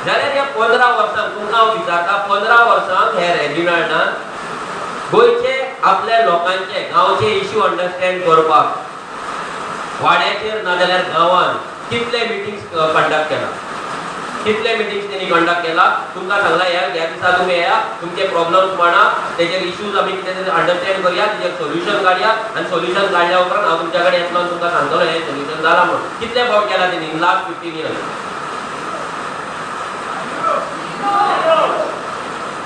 जाल्यार ह्या 15 वर्सांक तुमकां हांव विचारता, 15 वर्सांक हे रेजिनाल्डान गोंयचे आपल्या लोकांचे गांवचे इश्यू अंडरस्टँड करपाक वाड्याचेर नाजाल्यार गांवान कितले मिटिंग्स कंडक्ट केला, कितले मिटिंग्स तेणी कंडक्ट केला? तुमकां सांगला ह्या ह्या दिसा तुमी येया, तुमचे प्रॉब्लम्स मांडा, तेजेर इश्यूज आमी कितें तरी अंडरस्टँड करया, तेजेर सोल्युशन काडया आनी सोल्युशन काडल्या उपरांत हांव तुमच्या कडेन येतलो आनी तुमकां सांगतलो हें सोल्युशन जालां म्हणून. कितले फावट केला तेणी last 15 years?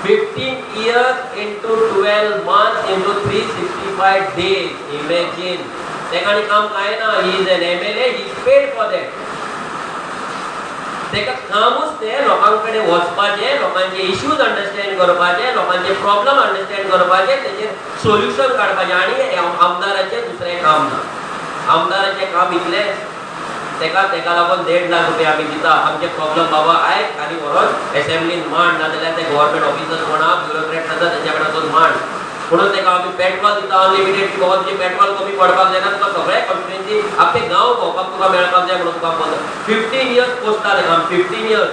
15 years into 12 months into 365 days. Imagine. तेका आनी काम कांय ना. He is an MLA, he is paid for that. तेका कामूच तें लोकां कडेन वचपाचें, लोकांचे इश्यूज अंडरस्टँड करपाचे, लोकांचे प्रॉब्लम अंडरस्टँड करपाचे, तेजेर सोल्युशन काडपाचें. आनी आमदाराचें दुसरें काम ना. आमदाराचें काम इतलेंच. तेका तेका लागून 1.5 लाख रुपया आमी दिता. आमचे प्रॉब्लम बाबा आयक आनी व्हरोन एसेंब्लीन मांड, नाजाल्यार ते गव्हर्मेंट ऑफिसर्स कोण आहा, ब्युरोक्रेट्स आसा, तेंच्या कडेन वचून मांड. म्हणून तेका आमी पेट्रोल दिता अनलिमिटेड, की बाबा तुजें पेट्रोल कमी पडपाक जायना, तुका सगळे कॉन्स्टिट्युएन्सी आख्खे गांव भोंवपाक तुका मेळपाक जाय म्हणून तुका 15 इयर्स पोसता तेका 15 इयर्स.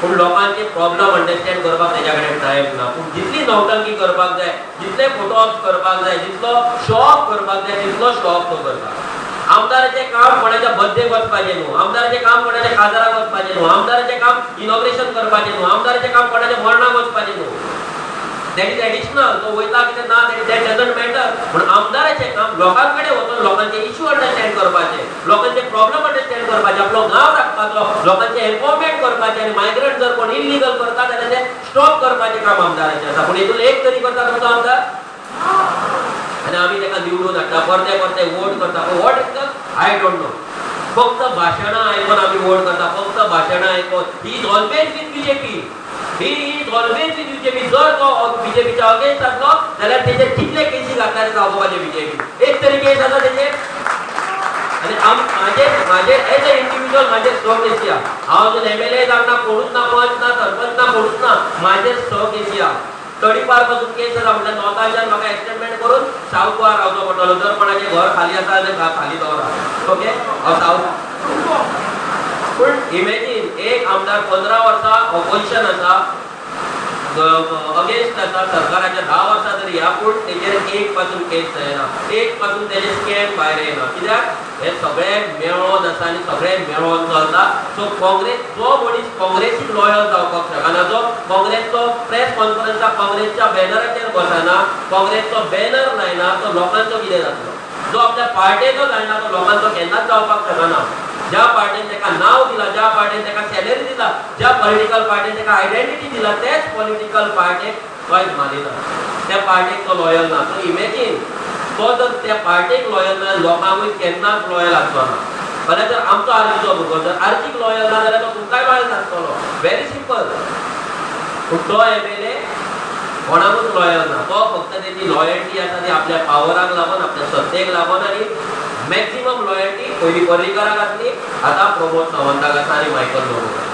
पूण लोकांचे प्रॉब्लम अंडरस्टँड करपाक तेच्या कडेन टायम ना. पूण जितली नौटंकी करपाक जाय, जितले फोटो ऑप्स करपाक जाय, जितलो शो ऑफ करपाक जाय, तितलो शो ऑफ तो करता. आमदाराचें काम कोणाच्या बर्थडेक वचपाचें न्हू, आमदाराचें काम कोणाच्या काजाराक वचपाचें न्हू, आमदाराचें काम इनॉग्रेशन करपाचें न्हू, आमदाराचें काम कोणाच्या मरणाक वचपाचें न्हू. That is additional. तो वयता कितें ना, that doesn't matter. पूण आमदाराचें काम लोकां कडेन वचून लोकांचे इश्यू अंडरस्टँड करपाचें, लोकांचे प्रॉब्लम अंडरस्टँड करपाचें, आपलो गांव राखपाचो, लोकांचें एम्पावरमेंट करपाचें आनी मायग्रंट जर कोण इलिगल करता जाल्यार ते स्टॉप करपाचें काम आमदाराचें आसा. पूण हितून एक तरी करता तुमचो आमदार? आनी आमी ताका निवडून हाडटा, परते परते वोट करता. पूण what is, I don't know. फक्त भाशणां आयकून आमी वोट करता, फक्त भाशणां आयकून. He is always with BJP, he is always with BJP. जर तो बीजेपीच्या अगेन्स्ट आसलो जाल्यार तेजेर कितले केसी घातल्या ते दाखोवपाचे बीजेपी. एक तरी केस आसा तेजेर? आनी म्हाजेर म्हाजेर एज अ इंडिव्हिज्युअल म्हाजेर 6 केसी आहा. हांव अजून एमएलए जावंक ना, कोणूच ना, पंच ना, सरपंच ना, कोणूच ना, म्हाजेर 6 केसी आहा. तडीपार पासून केस आसा म्हणल्यार नॉर्थाच्यान म्हाका एक्सटेंडमेंट करून सावथ गोवा रावचो पडटलो. जर कोणाचें घर खाली आसा जाल्यार खाली दवरा, ओके, हांव सावथ. पूण इमॅजीन, एक आमदार 15 वर्सां ऑपोजिशन आसा, अगेन्स्ट आसा सरकाराच्या, 10 वर्सां तरी ह्या, पूण तेजेर एक पासून केस जायना, एक पासून तेजे स्कॅम भायर येना. कित्याक? हे सगळे मेळोन आसा आनी सगळे मेळोन चलता. सो काँग्रेस, जो मनीस काँग्रेसीक लॉयल जावपाक शकना, जो काँग्रेसचो प्रेस कॉन्फरन्साक काँग्रेसच्या बॅनराचेर बसना, काँग्रेसचो बॅनर लायना, तो लोकांचो कितें जातलो? जो आपल्या पार्टेचो जायना तो लोकांचो केन्नाच जावपाक शकना. ज्या पार्टीन ताका नांव दिला, ज्या पार्टीन ताका सॅलरी दिला, ज्या पॉलिटिकल पार्टीन ताका आयडेंटिटी दिला, तेच पॉलिटिकल पार्टीक कांयच मानिना, त्या पार्टीक तो लॉयल ना. सो इमॅजीन, तो जर त्या पार्टीक लॉयल ना, लोकांकूय केन्नाच लॉयल आसचो ना. फाल्यां जर आमचो आर्मीचो भुरगो जर आर्मीक लॉयल ना जाल्यार तो तुमकांय लॉयल नासतलो. Very simple. पूण तो एमएलए कोणाकूच लॉयल ना. तो फक्त तेजी लॉयल्टी आसा ती आपल्या पावराक लागून, आपल्या सत्तेक लागून. आनी मॅक्सिमम लॉयल्टी पयलीं पर्रीकराक आसली, आतां प्रमोद सावंताक आसा आनी मायकल लोबोक आसा.